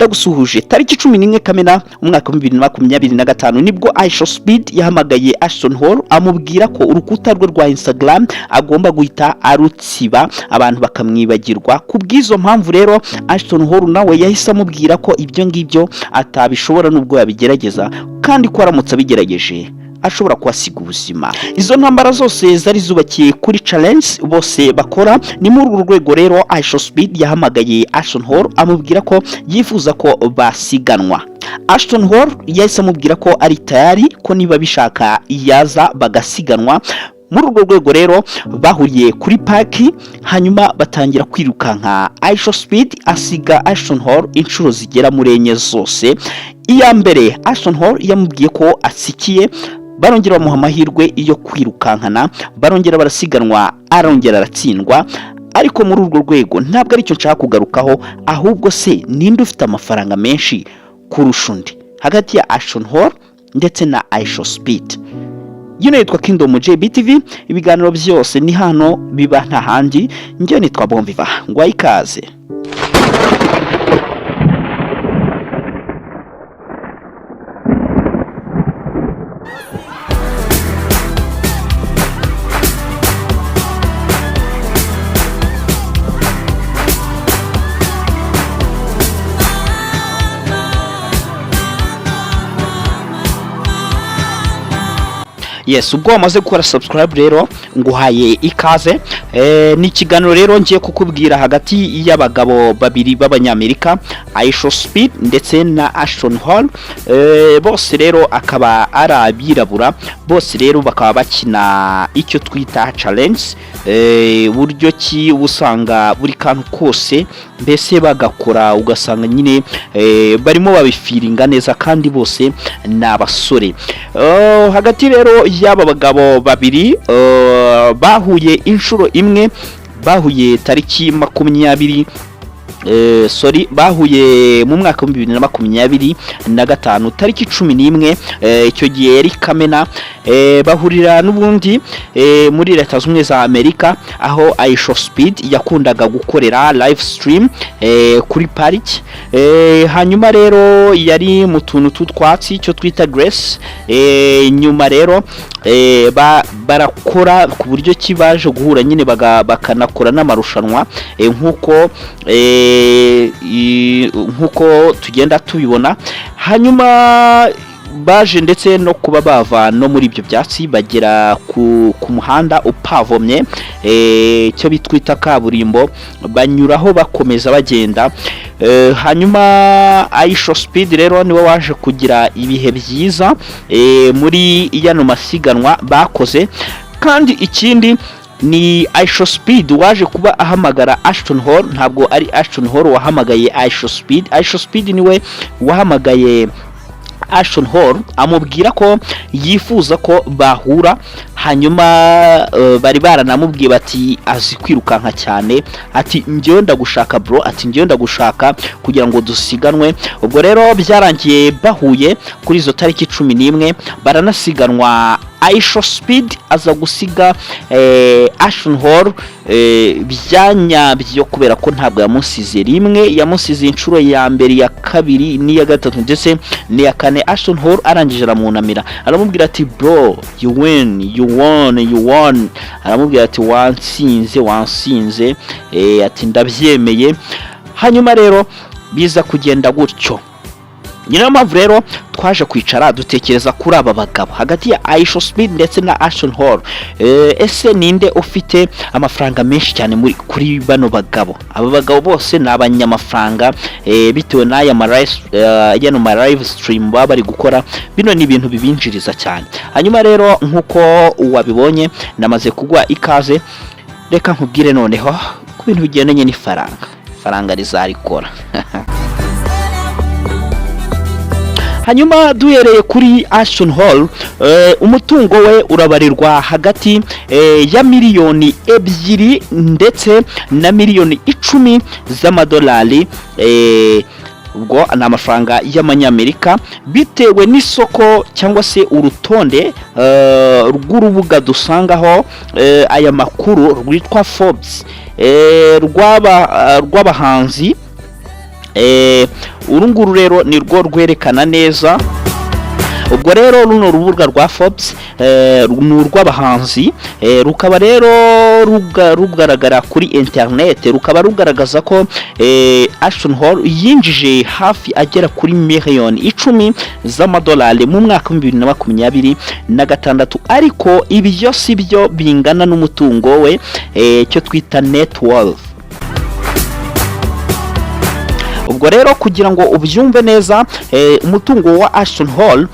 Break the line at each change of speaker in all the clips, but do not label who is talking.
Ndagusuhuje. Tariki 11 Kamena umwaka wa 2025 nibwo IShowSpeed yahamagaye Ashton Hall, amubwira ko urukuta rwe rwa Instagram agomba guhita arutsiba, abantu bakamwibagirwa. Ku bw'izo mpamvu rero, Ashton Hall nawe yahise amubwira ko ibyo ngibyo atabishobora nubwo yabigerageza, kandi ko aramutse abigerageje ashobora kuhasiga ubuzima. Izo ntambara zose zari zubakiye kuri challenge bose bakora. Ni muri urwo rwego rero IShowSpeed yahamagaye Ashton Hall, amubwira ko yifuza ko basiganwa. Ashton Hall yahise amubwira ko ari tayari, ko niba bishaka yaza bagasiganwa. Muri urwo rwego rero bahuriye kuri park, hanyuma batangira kwirukanka. IShowSpeed asiga Ashton Hall inshuro zigera muri enye zose. Iya mbere, Ashton Hall yamubwiye ko atsikiye, barongera bamuha amahirwe yo kwirukankana, barongera barasiganwa, arongera aratsindwa. Ariko muri urwo rwego ntabwo aricyo nshaka kugarukaho, ahubwo se ninde ufite amafaranga menshi kurusha undi hagati ya Ashton Hall ndetse na IShowSpeed? Yino yitwa Kingdom JBTV, ibiganiro byose ni hano biba, nta handi. Njyewe nitwa Bomviva, ngwaye ikaze. Yes, ubwo wamaze gukora subscribe rero, nguhaye ikaze. Ni ikiganiro rero ngiye kukubwira hagati y'abagabo babiri b'Abanyamerika, IShowSpeed ndetse na Ashton Hall. Bose rero akaba ari abirabura, bose rero bakaba bakina icyo twita challenge, buryo ki usanga buri kantu kose mbese bagakora, ugasanga nyine barimo babifeelinga neza, kandi bose ni abasore. Hagati rero y'aba bagabo babiri bahuye inshuro imwe, bahuye tariki 20, sorry, bahuye mu mwaka wa 2025 tariki 11, icyo gihe yari Kamena. Bahurira n'ubundi muri Leta Zunze Ubumwe za Amerika, aho IShowSpeed yakundaga gukorera live stream kuri pariki. Hanyuma rero yari mu tuntu tw'utwatsi, icyo twita grass. Nyuma rero barakora ku buryo ki baje guhura nyine, bakanakora n'amarushanwa, nk'uko tugenda tubibona. Hanyuma baje ndetse no kuba bava no muri ibyo byatsi, bagera ku muhanda upavomye, icyo bitwita kaburimbo, banyuraho bakomeza bagenda. Hanyuma IShowSpeed rero niwe waje kugira ibihe byiza muri yano masiganwa bakoze. Kandi ikindi, ni IShowSpeed waje kuba ahamagara Ashton Hall, ntabwo ari Ashton Hall wahamagaye IShowSpeed. IShowSpeed niwe wahamagaye Ashton Hall, amubwira ko yifuza ko bahura. Hanyuma bari baranamubwiye bati azi kwirukanka cyane, ati njyewe ndagushaka bro, ati njyewe ndagushaka kugira ngo dusiganwe. Ubwo rero byarangiye bahuye kuri izo tariki 11, baranasiganwa. IShowSpeed aza gusiga Ashton Hall byanyabyo, kubera ko ntabwo yamusize rimwe, yamusize inshuro ya mbere, ya kabiri n'iya gatatu ndetse n'iya kane. Ashton Hall arangije aramunamira, aramubwira ati: "Bro, you win, you won, you won." Aramubwira ati: "Wansinze, wansinze," ati: "Ndabyemeye." Hanyuma rero biza kugenda gutyo. Ni nayo mpamvu rero twaje kwicara dutekereza kuri aba bagabo, hagati ya IShowSpeed ndetse na Ashton Hall. Ese ninde ufite amafaranga menshi cyane muri kuri bano bagabo? Aba bagabo bose ni abanyamafaranga, bitewe n'aya ma yano ma live stream baba bari gukora. Bino ni ibintu bibinjiriza cyane. Hanyuma rero nk'uko wabibonye, namaze kuguha ikaze, reka nkubwire noneho ku bintu bigendanye n'ifaranga. Ifaranga rizarikora. Hanyuma duhereye kuri Ashton Hall, umutungo we urabarirwa hagati ya miliyoni 2 ndetse na miliyoni 10 z'amadolari. Ubwo ni amafaranga y'Amanyamerika, bitewe n'isoko cyangwa se urutonde rw'urubuga dusangaho aya makuru rwitwa Forbes, rw'abahanzi. Uru nguru rero ni rwo rwerekana neza. Ubwo rero runo rubuga rwa Forbes ni urw'abahanzi, rukaba rero rugaragara kuri internet, rukaba rugaragaza ko Ashton Hall yinjije hafi agera kuri miliyoni 10 z'amadolari mu mwaka wa 2026, ariko ibyo si byo bingana n'umutungo we, cyo twita net worth. Ubwo rero kugira ngo ubyumve neza, umutungo wa Ashton Hall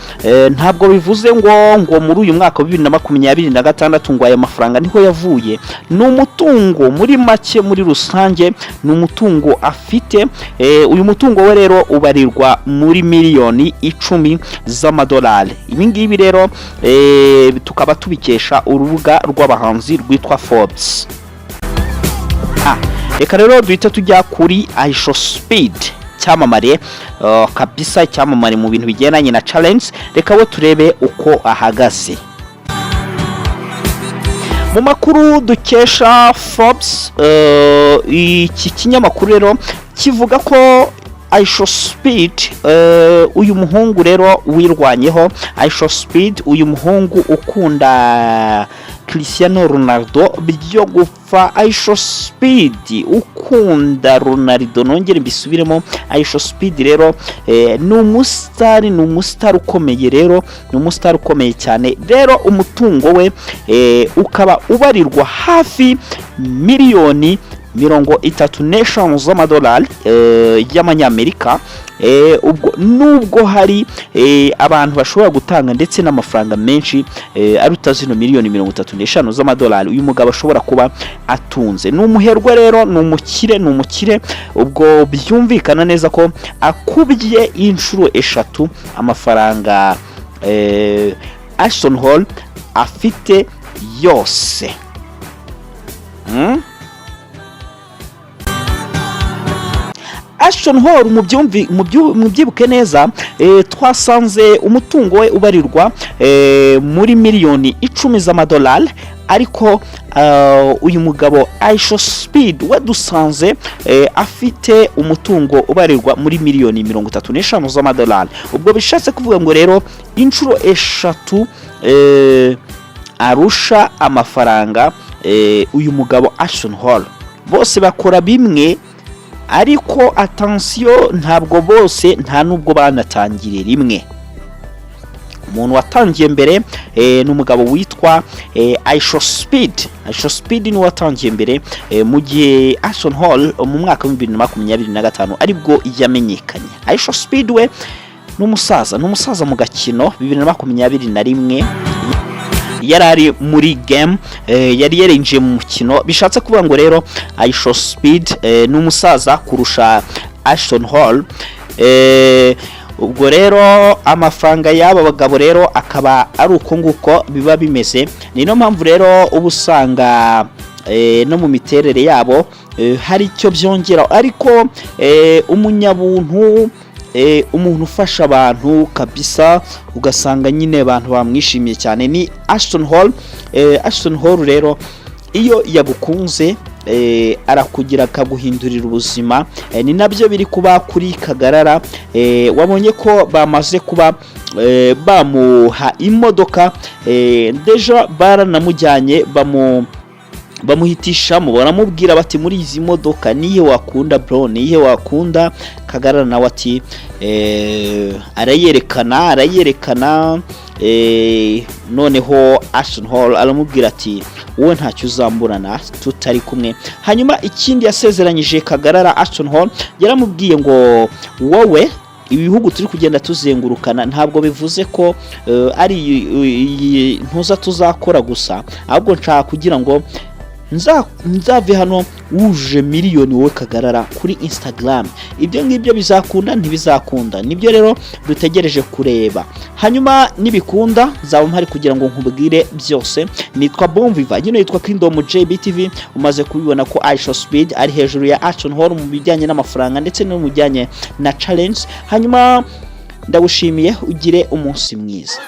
ntabwo bivuze ngo muri uyu mwaka wa 2026 ngo aya mafaranga niho yavuye. Ni umutungo muri make, muri rusange ni umutungo afite. Uyu mutungo we rero ubarirwa muri miliyoni 10 z'amadolari. Ibi ngibi rero tukaba tubikesha urubuga rw'abahanzi rwitwa Forbes. Reka rero duhite tujya kuri IShowSpeed, cyamamare kabisa, icyamamare mu bintu bigendanye na challenge. Reka we turebe uko ahagaze. Mu makuru dukesha Forbes, iki kinyamakuru rero kivuga ko IShowSpeed, uyu muhungu rero wirwanyeho, IShowSpeed, uyu muhungu ukunda Cristiano Ronaldo byo gupfa, IShowSpeed ukunda Ronaldo, nongere mbisubiremo, IShowSpeed rero ni umusitari, ni umusitari ukomeye rero, ni umusitari ukomeye cyane rero. Umutungo we ukaba ubarirwa hafi miliyoni 35 z'amadolari y'amanyamerika. Ubwo nubwo hari abantu bashobora gutanga ndetse n'amafaranga menshi aruta zino miliyoni 35 z'amadolari uyu mugabo ashobora kuba atunze. Ni umuherwe rero, ni umukire, ni umukire. Ubwo byumvikana neza ko akubye inshuro eshatu amafaranga Ashton Hall afite yose. Ashton Hall, mubyibuke neza, twasanze umutungo we ubarirwa muri miliyoni 10 z'amadolari, ariko uyu mugabo IShowSpeed we dusanze afite umutungo ubarirwa muri miliyoni 35 z'amadolari. Ubwo bishatse kuvuga ngo rero inshuro eshatu arusha amafaranga uyu mugabo Ashton Hall. Bose bakora bimwe, ariko attention, ntabwo bose, nta nubwo banatangiriye rimwe. Umuntu watangiye mbere ni umugabo witwa IShowSpeed. IShowSpeed niwe watangiye mbere, mu gihe Ashton Hall mu mwaka wa 2025 aribwo yamenyekanye. IShowSpeed we ni umusaza, ni umusaza mu gakino. 2021 yari ari muri game, yari yarinjiye mu mukino. Bishatse kuvuga ngo rero IShowSpeed ni umusaza kurusha Ashton Hall. Ubwo rero amafaranga y'aba bagabo rero akaba ari uko nguko biba bimeze. Ni no mpamvu rero uba usanga no mu miterere yabo hari icyo byongera. Ariko umunyabuntu, umuntu ufasha abantu kabisa, ugasanga nyine abantu bamwishimiye cyane, ni Ashton Hall. Ashton Hall rero iyo yagukunze arakugira akaguhindurira ubuzima. Ni nabyo biri kuba kuri Kagarara. Wabonye ko bamaze kuba bamuha imodoka, déjà baranamujyanye bamuhitishamo, baramubwira bati: "Muri izi modoka nihe wakunda, bro? Nihe wakunda?" Kagarara nawe ati arayerekana, arayerekana. Noneho Ashton Hall aramubwira ati: "Wowe ntacyo uzamburana tutari kumwe." Hanyuma ikindi yasezeranyije Kagarara, Ashton Hall yaramubwiye ngo: "Wowe ibihugu turi kugenda tuzengurukana ntabwo bivuze ko ari iyi ntuza tuzakora gusa, ahubwo nshaka kugira ngo nzave hano wujuje miliyoni, wowe Kagarara, kuri Instagram." Ibyo ngibyo bizakunda, ntibizakunda, nibyo rero dutegereje kureba. Hanyuma nibikunda nzaba mpari kugira ngo nkubwire byose. Nitwa Bonviva, nyine yitwa Kingdom JBTV. Umaze kubibona ko IShowSpeed ari hejuru ya Ashton Hall mu bijyanye n'amafaranga ndetse no mu bijyanye na challenge. Hanyuma ndagushimiye, ugire umunsi mwiza.